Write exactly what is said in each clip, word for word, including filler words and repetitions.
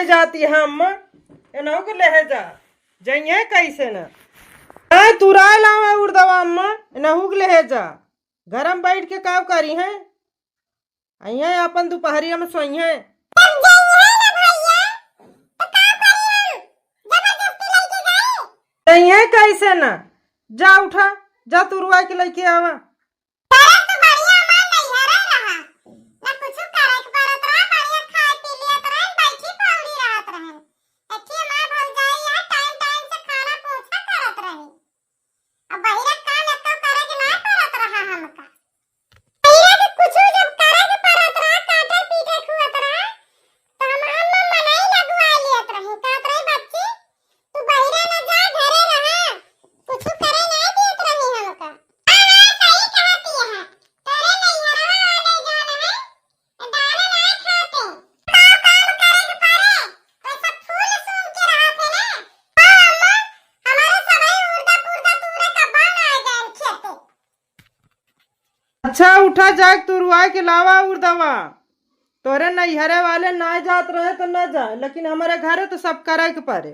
जाती है अम्मा, एनहू के लेहे जा। जइहे कैसे न। नहीं, तुराए लावा उर्दवा अम्मा, एनहू के लेहे जा। घर में बैठ के काव करिहे? अइहे अपन दुपहरिया में सोइहे। जब जइहे ना भैया, तो का करी हम? जबरदस्ती लेके जाई? जइहे कैसे न? जा उठा, जा तुरवा के लेके आवा। अरे तू बढ़िया हमार नैहरे रहा, ना कुछ करे के पड़त रहा, बढ़िया खाए पी लियत रहे, बैठी पौड़ी रहत रहे। अच्छी हमार भौजाई है, टाइम टाइम से खाना पोछा करत रही। अब बहिरा काम एको करे के ना पड़त रहा हमका। बहिरा के कुछ जब करे के पड़त रहा, काटे पीटे के हुअत रहा, तो हम अम्मा मनई लगवा लियत रही, कहत रही, "बच्ची, तू बहिरा ना जा, घरे रहा, कुछ करे ना देत रही हमका।" हाँ, हाँ, सही कहती है, तेरे नैहरवा वाले जान है, दाना ना खाते। का काम करे के पड़े, तो सब फूल सूंघ के रहत है ना। हाँ, अम्मा, हमारे सबई उर्दा पुर्दा तूरे कब्बा ना आ जाए खेते। अच्छा, उठा जाए तुरवाए के लावा उर्दवा। तोरे नैहरे वाले ना जात रहे तो ना जाए, लेकिन हमारे घरे तो सब करे के पड़े।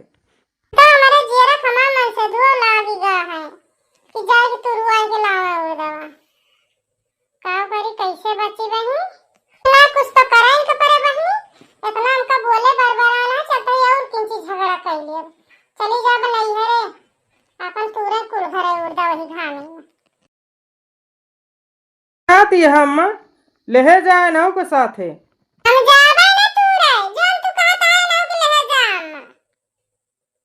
तो हमारे जियरा खमा मन से धो लागी गा है कि जाए के तुरवाए के लावा उर्दवा। का करी, कैसे बची बहिनी? ना, कुछ तो करे के पड़े बहिनी। इतना हमका बोले बरबराना, चलते ही और किंची झगड़ा कर लिए। चली जाब नैहरे, अपन तूरे कुल घरे उर्दा वही घामे में। जाती है अम्मा, लेहे जाए नौ के साथे। हम जाबे न तूरे, जौन तू कहत है नौ के लेहे जा अम्मा।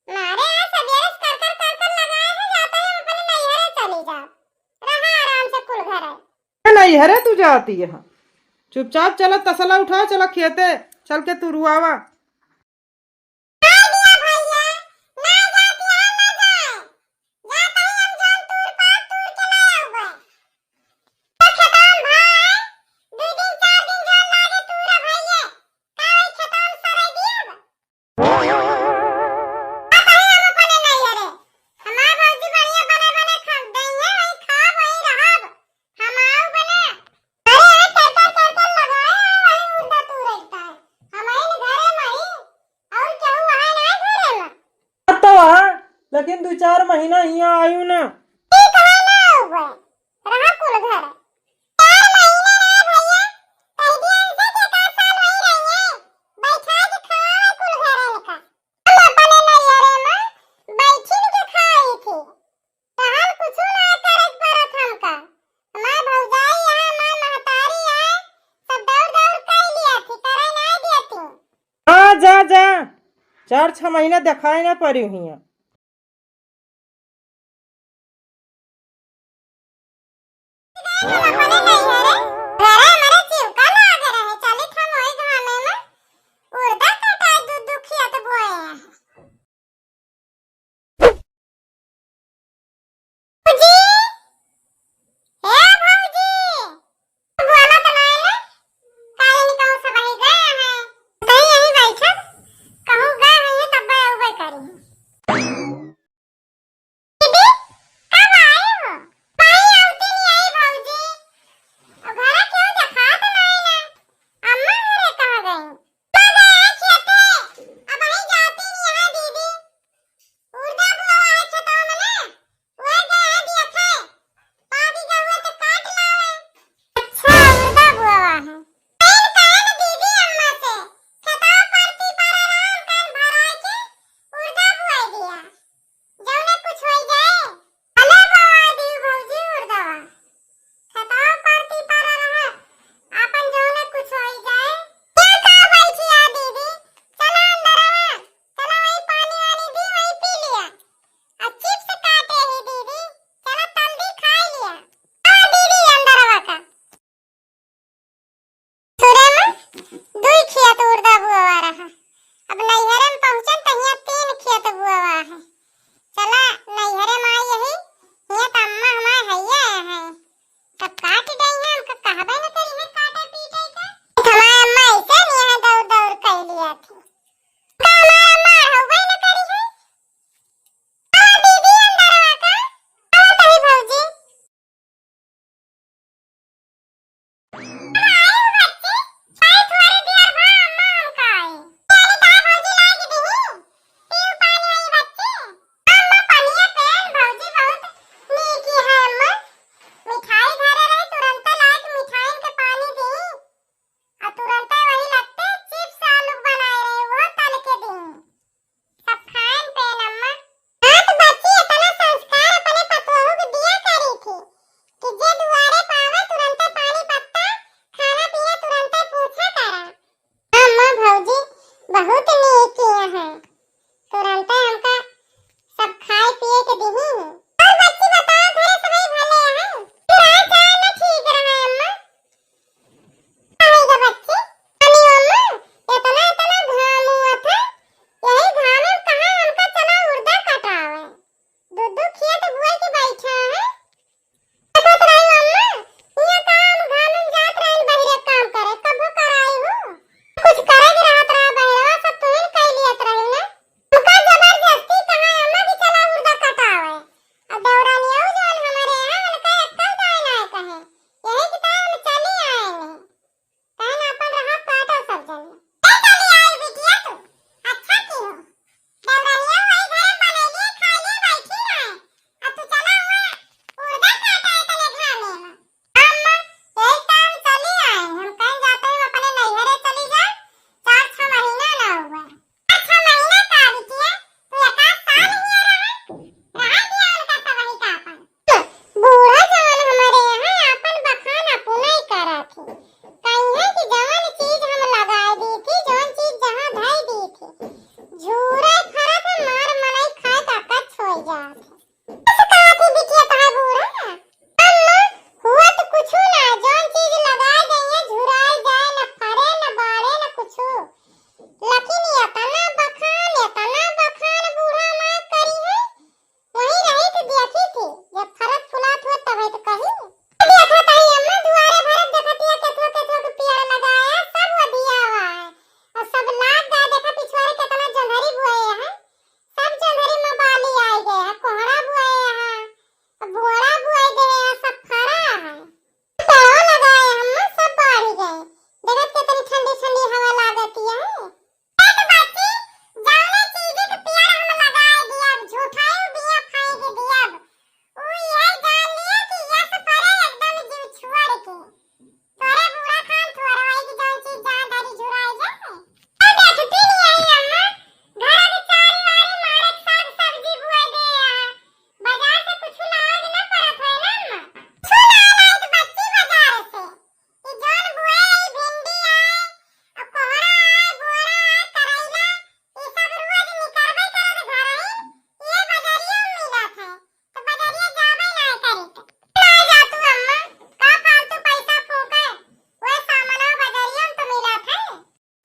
मारे यहाँ सबेरे से कर कर कर कर लगाए हैं, जाते हैं अपने नैहरे चली जा। रहा आराम से कुल घर है। नैहरे तू जाती है, चुपचाप चला तसला उठाओ, चला खेते चल के तुरुआवा। ना दिया भैया, ना जाती है, ना जाए। जाते ही हम जौन तूर पार तूर के ले आउबे। तो खेतवा में भाई, दू दिन चार दिन जौन लागे तूरा भैया, का वही खेतवा में सरे दियब? का कही हम अपने नैहरे? हमार भौजी बढ़िया बने बने खा देइहे, वही खाब, वही रहब। हम आऊ बने। अरे, अरे, कर, कर, कर, कर लगाए हैं, वही मुर्दा तू रहता है। हम आइन घरे में ही, और केहू वहाँ ना घरे में। अब तो वहाँ, लेकिन दो चार महीना हियाँ आयु ना। ठीक है ना, उबे। रहा कुल घर। चार महीना रहे भैया, कह दिया इनसे कि एक आध साल वहीं रहिए, बैठा के खावे कुल घरन का। हम अपने नैहरे में बैठिन के खाई थी, तो हम कुछ ना करे के पड़त हमका। हमार भौजाई है, हमार महतारी है, सब दौड़ दौड़ कर लिया थी, करे ना दिया थी। हाँ, जा, जा, चार छह महीना दिखाई ना पड़ी हुई। अपने नैहरे, घरे हमरे चिउका लागे रहे, चलित हम ओई घामे में उर्दा कटाई दू दू खेत बोए हैं। भौजी, ए भौजी, बोला तो नाई ले, काहे नहीं कहूँ सब ही गए हैं, कहीं यहीं बैठब, कहूँ गए हैं तब अउबे करी। दीदी, कब आए हो? माई, आवती नहीं आई भौजी।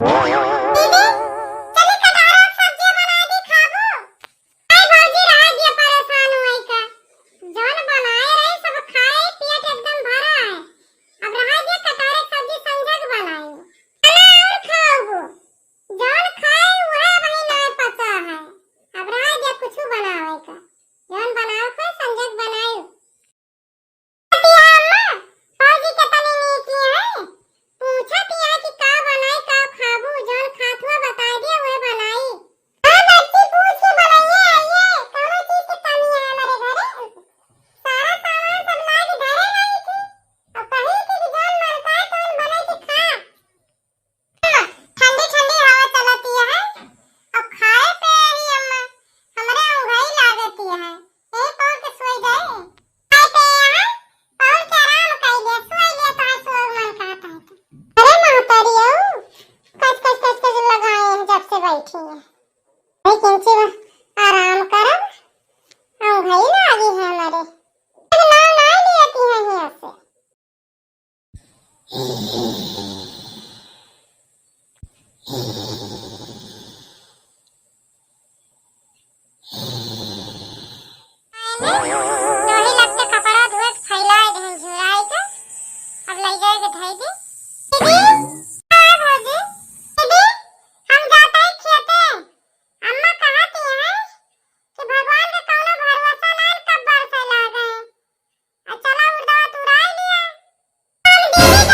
दीदी, चली कटहरा के सब्जी बनाइ दी, खाबू? अरे भौजी, रहा दिया परेशान हुई का। जौन बनाए रही सब खाए, पेट एकदम भरा है। अब रहा दिया कटहरा के सब्जी संझा के बनाई। खाना और खाओ, जौन खाए उहे वही ना पचा है। अब रहा दिया कुछ बनावे का, जौन बनावे का संझा के बनाई। अम्मा, भौजी के तनी नीक है, पूछत है कि का बनाई, का खाबू, जौन खात हुआ बताइ दिया, उहे बनाई। हाँ बच्ची, पूछ के बनाइए, आइए, कौनो चीज के कमी है हमारे घरे? सारा सामान सब ला के धरे रही थी, अब कही थी कि जौन मन का है, तौन बनाई के खा। ठंडी ठंडी हवा चलती है, अब खाए पे ही अम्मा हमरे उंघई लागती है, यही पौर के सोई गए। खाए पे यहाँ पौर के आराम कर लिया, सोई लिया, तो आज सोए मन कहता है तो। अरे महतारी हो, कच कच कच कच लगाए हैं जब से बैठी है। भाई किंची आराम करब, उंघई लागी है हमारे। नाम ना लियती है यहाँ से। नोही लग के कपड़ा धोए के फैलाए देहन झुराए के, अब लइ जाए के धई दी। दीदी, का भौजी? दीदी, हम जाते हैं खेते। अम्मा कहती हैं कि भगवान के कौनो भरोसा ना, कब बरसे लागे। आ चला उड़दवा तुड़ाई लिया। हम दीदी